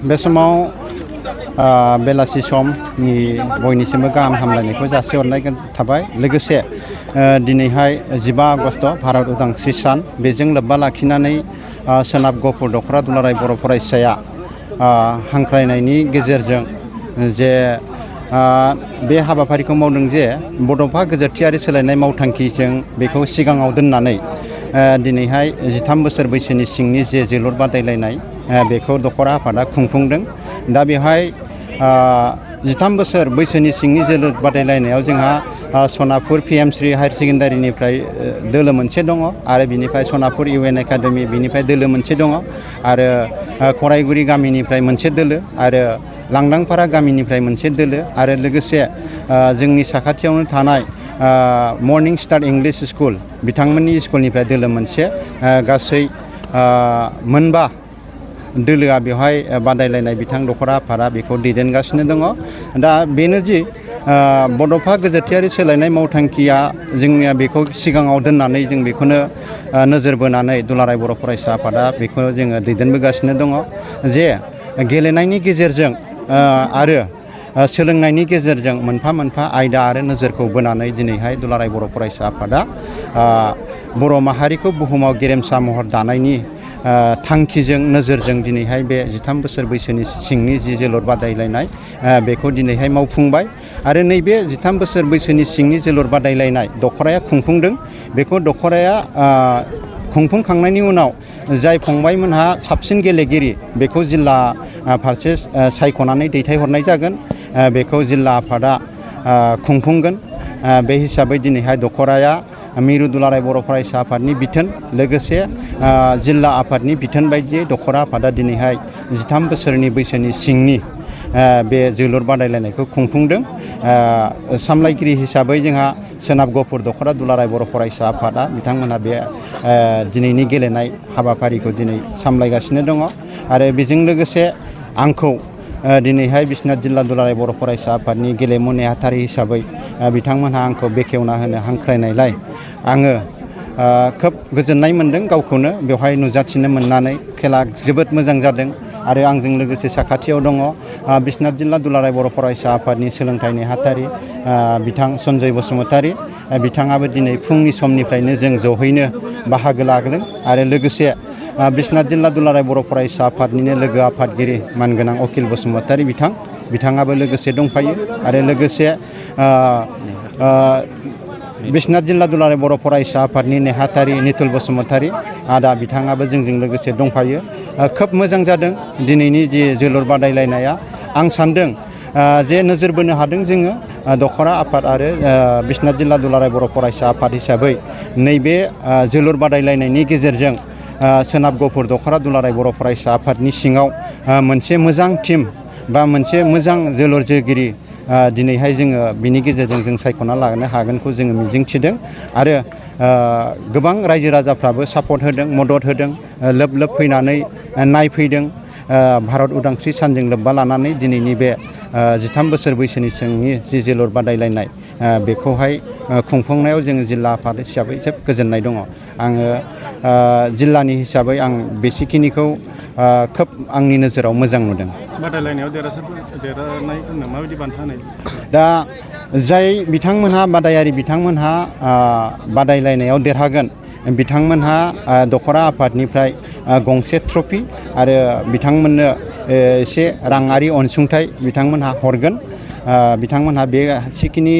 बे समाव बेलासि समनि बयनिसिमबो गाहाम हामलायनायखौ जासिहरनाय थाबाय। लोगोसे दिनैहाय 15 आगस्ट भारत उदांस्रि सान, बेजों लोब्बा लाखिनानै सोनाब गफुर दख'रा दुलाराय बर' फरायसाया हांख्रायनायनि गेजेरजों जे बे हाबाफारिखौ मावदों जे बड'फा गोजोरथियारि सोलायनाय मावथांखिजों बेखौ सिगाङाव दोननानै दिनैहाय 13 बोसोर बैसोनि सिंनि जे जोलुर बादायलायनाय बेखौ दख'रा आफादा खुंफुंदों। दा बेवहाय 13 बोसोर बैसोनि सिंनि जोलुर बादायलायनायाव जोंहा सनापुर पिएमश्री हायार सेकेन्डारिनिफ्राय दोलो मोनसे दङ आरो बिनिफ्राय सनापुर इउएन एकाडेमि बिनिफ्राय दोलो मोनसे दङ आरो खराइगुरि गामिनिफ्राय मोनसे दोलो आरो लांदांपारा गामिनिफ्राय मोनसे दोलो आरो लोगोसे जोंनि साखाथियावनो थानाय मर्निं स्टार इंलिश स्कुल बिथांमोननि स्कुलनिफ्राय दोलो मोनसे गासै मोनबा दोलोआ बेवहाय बादायलायनाय बिथां दख'रा आफादा बेखौ दैदेनगासिनो दङ। दा बेनो जि बड'फा गोजोरथियारि सोलायनाय मावथांखिया जोंनिया बेखौ सिगाङाव दोननानै जों बेखौनो नोजोर बोनानै दुलाराय बर' फरायसा आफादा बेखौ जोङो दैदेनबोगासिनो दङ जे गेलेनायनि गेजेरजों आरो सोलोंनायनि गेजेरजों मोनफा मोनफा आयदा आरो नोजोरखौ बोनानै दिनैहाय दुलाराय बर' फरायसा आफादा बर' माहारिखौ बुहुमाव गेरेमसा महर दानायनि थांखिजों नोजोरजों दिनैहाय बे 13 बोसोर बैसोनि सिंनि जि जोलुर बादायलायनाय बेखौ दिनैहाय मावफुंबाय आरो नैबे 13 बोसोर बैसोनि सिंनि जोलुर बादायलायनाय दख'राया खुंफुंदों। बेखौ दख'राया खुंफुंखांनायनि उनाव जाय फंबायमोनहा साबसिन गेलेगिरि बेखौ जिल्ला फारसे सायख'नानै दैथायहरनाय जागोन। बेखौ जिल्ला आफादा खुंफुंगोन। बे हिसाबै दिनैहाय दख'राया मिरु दुलाराय बर' फरायसा आफादनि बिथोन लोगोसे जिल्ला आफादनि बिथोन बायदियै दख'रा आफादा दिनैहाय 13 बोसोरनि बैसोनि सिंनि बे जोलुर बादायलायनायखौ खुंफुंदों। सामलायगिरि हिसाबै जोंहा सोनाब गफुर दख'रा दुलाराय बर' फरायसा आफादा बिथांमोनहा बे दिनैनि गेलेनाय हाबाफारिखौ दिनै सामलायगासिनो दङ आरो बेजों लोगोसे आंखौ दिनैहाय बिश्वनाथ जिल्ला दुलाराय बर' फरायसा आफादनि गेलेमु नेहाथारि हिसाबै बिथांमोनहा आंखौ बेखेवना होनो हांख्रायनायलाय आङो खोब गोजोननाय मोनदों गावखौनो बेवहाय नुजाथिनो मोननानै। खेला जोबोद मोजां जादों आरो आंजों लोगोसे साखाथियाव दङ बिश्वनाथ जिल्ला दुलाराय बर' फरायसा आफादनि सोलोंथाइ नेहाथारि बिथां सन्जय बसुमतारी। बिथाङाबो दिनै फुंनि समनिफ्रायनो जों जहैनो बाहागो लागोन आरो लोगोसे बिश्वनाथ जिल्ला दुलाराय बर' फरायसा आफादनिनो लोगो आफादगिरि मानगोनां अकिल बसुमतारी बिथाङाबो लोगोसे दंफायो आरो लोगोसे बिश्वनाथ जिल्ला दुलाराय बर' फरायसा आफादनि नेहाथारि निथुल बसुमतारी आदा बिथाङाबो जोंजों लोगोसे दंफायो। खोब मोजां जादों दिनैनि जि जोलुर बादायलायनाया। आं सानदों जे नोजोर बोनो हादों जोङो दख'रा आफाद आरो बिश्वनाथ जिल्ला दुलाराय बर' फरायसा आफाद हिसाबै नैबे जोलुर बादायलायनायनि गेजेरजों सोनाब गफुर दख'रा दुलाराय बर' फरायसा आफादनि सिङाव मोनसे मोजां टिम बा मोनसे मोजां जोलुर जोगिरि दिनैहाय जोङो बिनि गेजेरजों जों सायख'ना लानो हागोनखौ जोङो मिजिंथिदों आरो गोबां रायजो राजाफ्राबो सापर्ट होदों मदद होदों लोब लोब फैनानै नायफैदों। भारत उदांस्रि सानजों लोब्बा लानानै दिनैनि बे 13 बोसोर बैसोनि सिंनि जि जोलुर बादायलायनाय बेखौहाय खुंफुंनायाव जोङो जिल्ला आफाद हिसाबै जोबोद गोजोननाय दङ। आङो जिल्लानि हिसाबै आं बेसेखिनिखौ खोब आंनि नोजोराव मोजां नुदों। बादायलायनायाव देरहानायफोरनो माबायदि बान्था होनाय? दा जाय बिथांमोनहा बादायारि बिथांमोनहा बादायलायनायाव देरहागोन बिथांमोनहा दख'रा आफादनिफ्राय गंसे ट्रफि आरो बिथांमोननो एसे राङारि अनसुंथाइ बिथांमोनहा हरगोन। बिथांमोनहा बेसेखिनि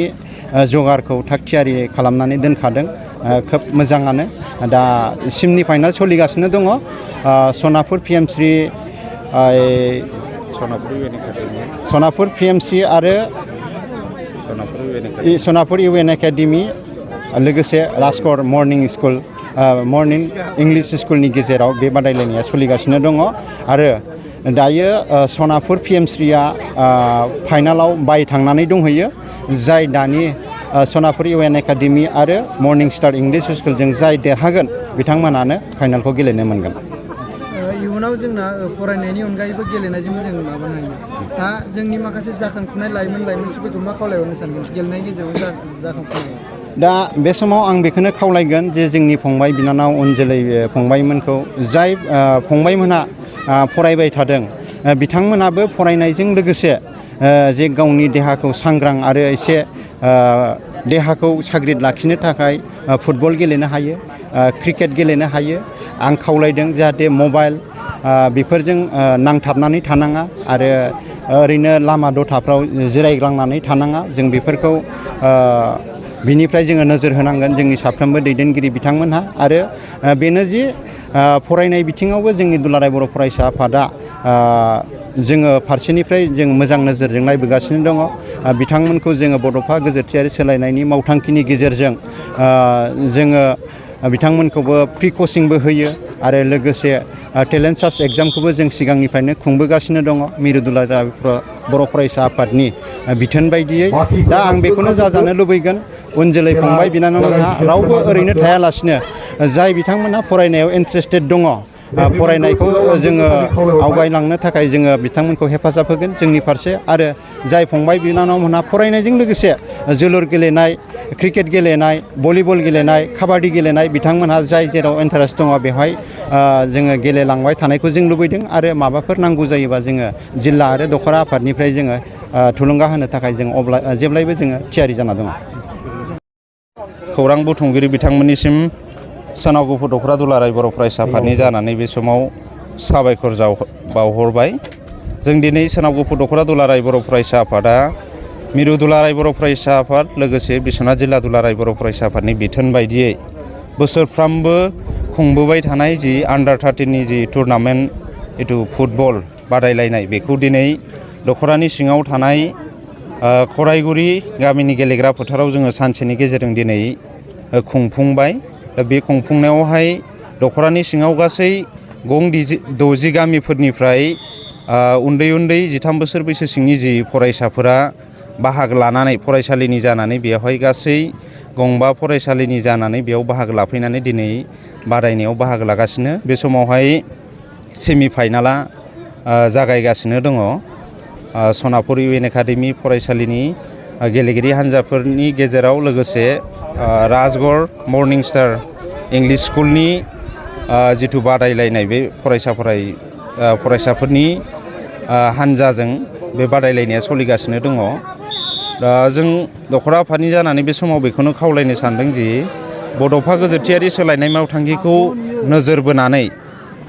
जगारखौ थागथियारि खालामनानै दोनखादों। खोब मोजाङानो। दा सिमनि फाइनाल सोलिगासिनो दङ। सनापुर पिएमश्री सनापुर पिएमश्री आरो सनापुर इउएन एकाडेमि लोगोसे राजकर मर्निं इंलिश स्कुलनि गेजेराव बे बादायलायनाया सोलिगासिनो दङ आरो दायो सनापुर पिएमश्रीया फाइनालाव बाय थांनानै दंहैयो। जाय दानि सनापुर इउएन एकाडेमि आरो मर्निं स्टार इंलिश स्कुलजों जाय देरहागोन बिथांमोनानो फाइनालखौ गेलेनो मोनगोन। इयुनाव जोंना फरायनायनि अनगायैबो गेलेनायजोंबो जों माबानो हायो। दा जोंनि माखासे जाखांफुनाय लाइमोनफोरखौ मा खावलायहरनो सानगोन गेलेनायनि गेजेरजों जाखांफुनाय? दा बे समाव आं बेखौनो खावलायगोन जे जोंनि फंबाय बिनानाव उन जोलै फंबायमोनखौ जाय फंबायमोनहा फरायबाय थादों बिथांमोनाबो फरायनायजों लोगोसे जे गावनि देहाखौ सांग्रां आरो एसे देहाखौ साग्रिद लाखिनो थाखाय फुटबल गेलेनो हायो क्रिकेट गेलेनो हायो आं खावलायदों जाहाथे मबाइल बेफोरजों नांथाबनानै थानाङा आरो ओरैनो लामा दथाफ्राव जिरायग्लांनानै थानाङा जों बेफोरखौ बिनिफ्राय जोङो नोजोर होनांगोन जोंनि साफ्रोमबो दैदेनगिरि बिथांमोनहा आरो बेनो जि फरायनाय बिथिङावबो जोंनि दुलाराय बर' फरायसा आफादा जोङो फारसेनिफ्राय जों मोजां नोजोरजों नायबोगासिनो दङ बिथांमोनखौ जोङो बड'फा गोजोरथियारि सोलायनायनि मावथांखिनि गेजेरजों जोङो बिथांमोनखौबो फ्रि कचिंबो होयो आरो लोगोसे टेलेन्ट सार्च एग्जामखौबो जों सिगांनिफ्रायनो खुंबोगासिनो दङ मिरु दुलाराय बर' फरायसा आफादनि बिथोन बायदियै दा आं बेखौनो जाजानो लुबैगोन उन जोलै फंबाय बिनानावमोनहा रावबो ओरैनो थायालासिनो जाय बिथांमोनहा फरायनायाव इन्ट्रेस्टेड दङ फरायनायखौ जोङो आवगायलांनो थाखाय जोङो बिथांमोनखौ हेफाजाब होगोन जोंनि फारसे आरो जाय फंबाय बिनानावमोनहा फरायनायजों लोगोसे जोलुर गेलेनाय क्रिकेट गेलेनाय भलिबल गेलेनाय काबादि गेलेनाय बिथांमोनहा जाय जेराव इन्टारेस्ट दङ बेवहाय जोङो गेलेलांबाय थानायखौ जों लुबैदों आरो माबाफोर नांगौ जायोबा जोङो जिल्ला आरो दख'रा आफादनिफ्राय जोङो थुलुंगा होनो थाखाय जों जेब्लायबो जोङो थियारि जाना दङ। खौरां बुथुमगिरि बिथांमोननिसिम सोनावगुफुर दख'रा दुलाराय बर' फरायसा आफादनि जानानै बे समाव साबायखर बावहरबाय। जों दिनै सोनावगुफुर दख'रा दुलाराय बर' फरायसा आफादा मिरु दुलाराय बर' फरायसा आफाद लोगोसे बिश्वनाथ जिल्ला दुलाराय बर' फरायसा आफादनि बिथोन बायदियै बोसोरफ्रामबो खुंबोबाय थानाय जि आन्डार 13नि जि टुर्नामेन्ट जिथु फुटबल बादायलायनाय बेखौ दिनै दख'रानि सिङाव थानाय खरायगुरि गामिनि गेलेग्रा फोथाराव जोङो सानसेनि गेजेरजों दिनै खुंफुंबाय। बे खुंफुंनायावहाय दख'रानि सिङाव गासै 60 गामिफोरनिफ्राय उन्दै 13 बोसोर बैसो सिंनि जि फरायसाफोरा बाहागो लानानै फरायसालिनि जानानै बेवहाय गासै 2 फरायसालिनि जानानै बेयाव बाहागो लाफैनानै दिनै बादायनायाव बाहागो लागासिनो। बे समावहाय सेमि फाइनाला जागायगासिनो दङ। सनापुर इउ एन एकाडेमि फरायसालिनि गेलेगिरि हान्जाफोरनि गेजेराव लोगोसे राजगड़ मर्निं स्टार इंलिश स्कुलनि जिथु बादायलायनाय बे फरायसाफोरनि हान्जाजों बे बादायलायनाया सोलिगासिनो दङ। दा जों दख'रा आफादनि जानानै बे समाव बेखौनो खावलायनो सानदों जि बड'फा गोजोरथियारि सोलायनाय मावथांखिखौ नोजोर बोनानै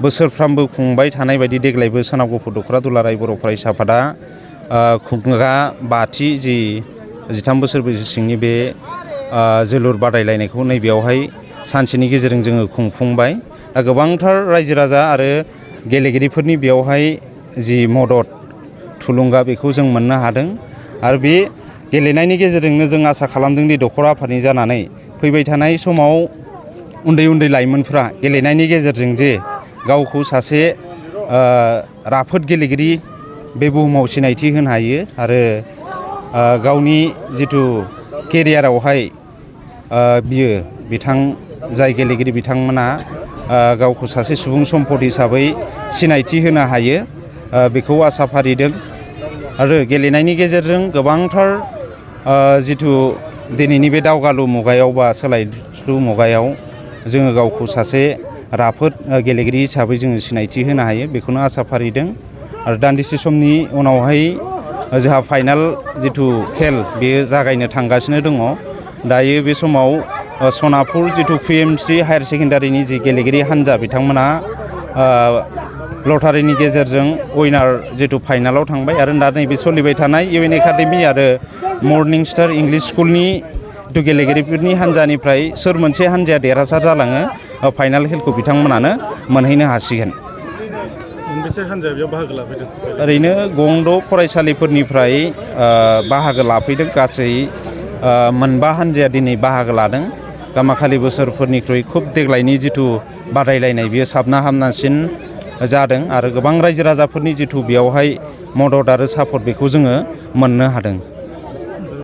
बोसोरफ्रामबो खुंबाय थानाय बायदि देग्लायबो सोनावगुफुर दख'रा दुलाराय बर' फरायसा आफादा खुंगा 5थि जि 13 बोसोर बैसो सिंनि बे जोलुर बादायलायनायखौ नैबेयावहाय सानसेनि गेजेरजों जोङो खुंफुंबाय। दा गोबांथार रायजो राजा आरो गेलेगिरिफोरनि बेयावहाय जि मदद थुलुंगा बेखौ जों मोननो हादों आरो बे गेलेनायनि गेजेरजोंनो जों आसा खालामदों दि दख'रा आफादनि जानानै फैबाय थानाय समाव उन्दै लाइमोनफ्रा गेलेनायनि गेजेरजों जे गावखौ सासे राफोद गेलेगिरि बे बुहुमाव सिनायथि होनो हायो आरो गावनि जिथु केरियारावहाय जाय गेलेगिरि बिथांमोना गावखौ सासे सुबुं सम्पद हिसाबै सिनायथि होनो हायो बेखौ आसा फारिदों आरो गेलेनायनि गेजेरजों गोबांथार जिथु दिनैनि बे दावगालु मुगायाव बा सोलायस्लु मुगायाव जोङो गावखौ सासे राफोद गेलेगिरि हिसाबै जोङो सिनायथि होनो हायो बेखौनो आसा फारिदों आरो दान्दिसे समनि उनावहाय जोंहा फाइनाल जिथु खेल बेयो जागायनो थांगासिनो दङ। दायो बे समाव सनापुर जिथु PMC हायार सेकेन्डारिनि जि गेलेगिरि हान्जा बिथांमोना लटारिनि गेजेरजों उइनार जिथु फाइनालाव थांबाय आरो दा नैबे सोलिबाय थानाय इउ एन एकाडेमि आरो मर्निं स्टार इंलिश स्कुलनि जिथु गेलेगिरिफोरनि हान्जानिफ्राय सोर मोनसे हान्जाया देरहासार जालाङो फाइनाल खेलखौ बिथांमोनानो मोनहैनो हासिगोन। मोनबेसे हान्जाया बेयाव बाहागो लाफैदों? ओरैनो 6 फरायसालिफोरनिफ्राय बाहागो लाफैदों। गासै 9 हान्जाया दिनै बाहागो लादों। गामाखालि बोसोरफोरनिख्रुइ खुब देग्लायनि जिथु बादायलायनाय बियो साबना हामनासिन जादों आरो गोबां रायजो राजाफोरनि जिथु बेयावहाय मदद आरो सापर्ट बेखौ जोङो मोननो हादों।